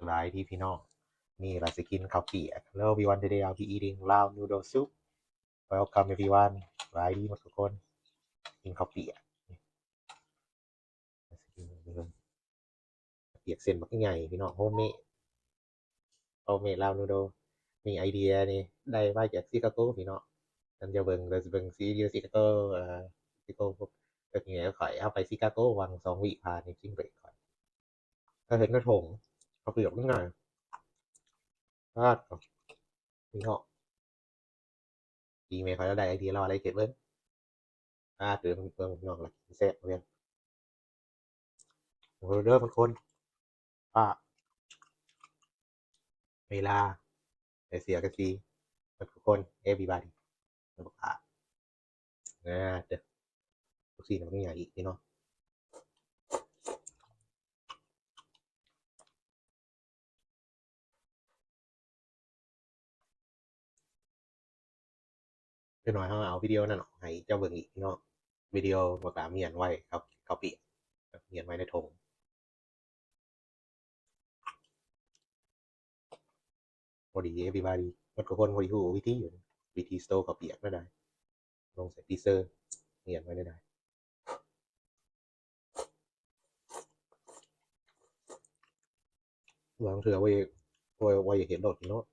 ສະບາຍດີພີ່ນ້ອງ ນີ້ລະຊິກິນເຂົ້າປຽກ. Hello everyone, today I'll be eating Lao noodle soup. Welcome everyone, ສະບາຍດີໝົດທຸກຄົນ. ກິນເຂົ້າປຽກ ປຽກເສັ້ນບັກໃຫຍ່ພີ່ນ້ອງ ໂຮມເມດ ໂຮມເມດ Lao noodle. ນີ້ໄອເດຍນີ້ໄດ້ມາຈາກຊິຄາໂກພີ່ນ້ອງ. ຄັນຈະເບິ່ງ ກໍຊິເບິ່ງຊີຣີ ຊິຄາໂກ ເອີ ຊິຄາໂກ ເປັນຫຍັງຂ້ອຍເອົາໄປຊິຄາໂກຫວ່າງສອງວີກຜ່ານນີ້ ຊິງເບຣກກ່ອນ. ກໍເຫັນໃນຖົງ ເຂົ້າປຽກມັນງ່າຍ ປາດ ພີ່ນ້ອງ. ອີແມ່ຂ້ອຍລາວໄດ້ໄອເດຍ ລາວວ່າໄດ້ເຮັດເບິ່ງ ອາ ເດີ ເບິ່ງ ເບິ່ງພີ່ນ້ອງລະກິນແຊບເບິ່ງ. ໂອ້ ເດີທຸກຄົນ ປ້າ ເວລາ ເອເຊຍກະຊີ ທຸກຄົນ everybody ບັກອາ ອາ ເດີ ລູກຊີ້ນມັນໃຫຍ່ອີກເນາະ. ຈັກໜ້ອຍເຮົາເອົາວິດີໂອນັ້ນອອກໃຫ້ເຈົ້າເບິ່ງອີກເນາະ ວິດີໂອບັກຫຼາມຽນໄວ້ເຂົ້າ ເຂົ້າປຽກ ມຽນໄວ້ໃນຖົງ. ພໍດີ everybody ໝົດທຸກຄົນພໍດີຮູ້ວິທີ ວິທີສະໂຕເຂົ້າປຽກແນວໃດ ລົງໃສ່ຟຣີເຊີ ມຽນໄວ້ແນວໃດ. ບາງເທື່ອໄວ້ ໄວ້ ໄວ້ເຮັດໂລດເນາະ.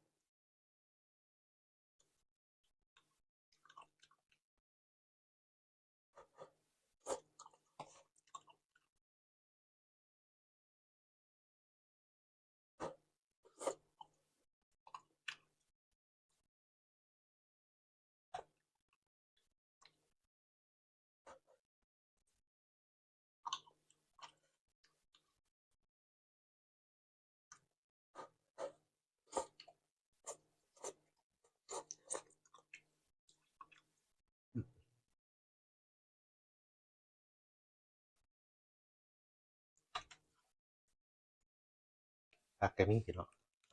ຜັກກະມີພີ່ນ້ອງ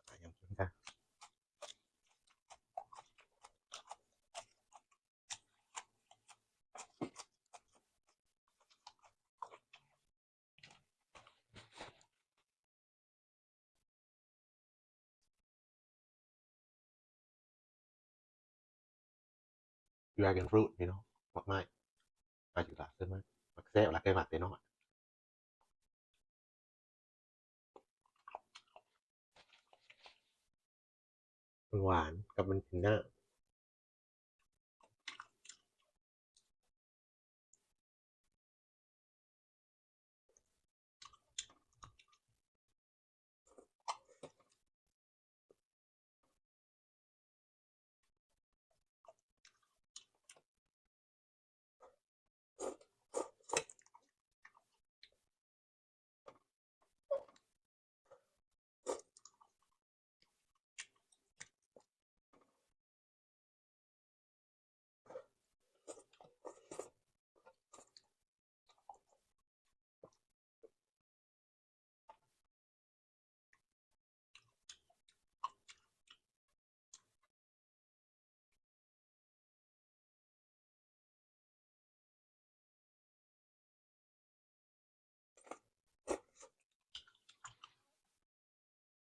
ຫາຫຍັງກິນກະ Dragon fruit ພີ່ນ້ອງ ໝາກໄມ້ ມາຢູ່ລາວເຄີຍມາ ໝາກແຊບ ລາວເຄີຍໝາກແຕ່ນ້ອຍ. ມັນຫວານກັບມັນເປັນນ້ຳ.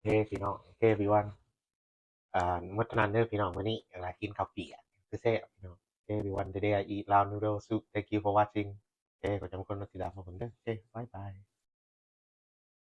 ເອີ ພີ່ນ້ອງ ເອີ everyone ອ່າ ໝົດເທົ່ານັ້ນເດີພີ່ນ້ອງ ມື້ນີ້ລາກິນເຂົ້າປຽກ ຄືແຊບພີ່ນ້ອງ. ເອີ everyone, today I eat Lao noodle soup. Thank you for watching. ເອີ ຂໍຈຳຄົນມາຕິດຕາມເຮົາເບິ່ງເດີ. ເອີ ບາຍບາຍ.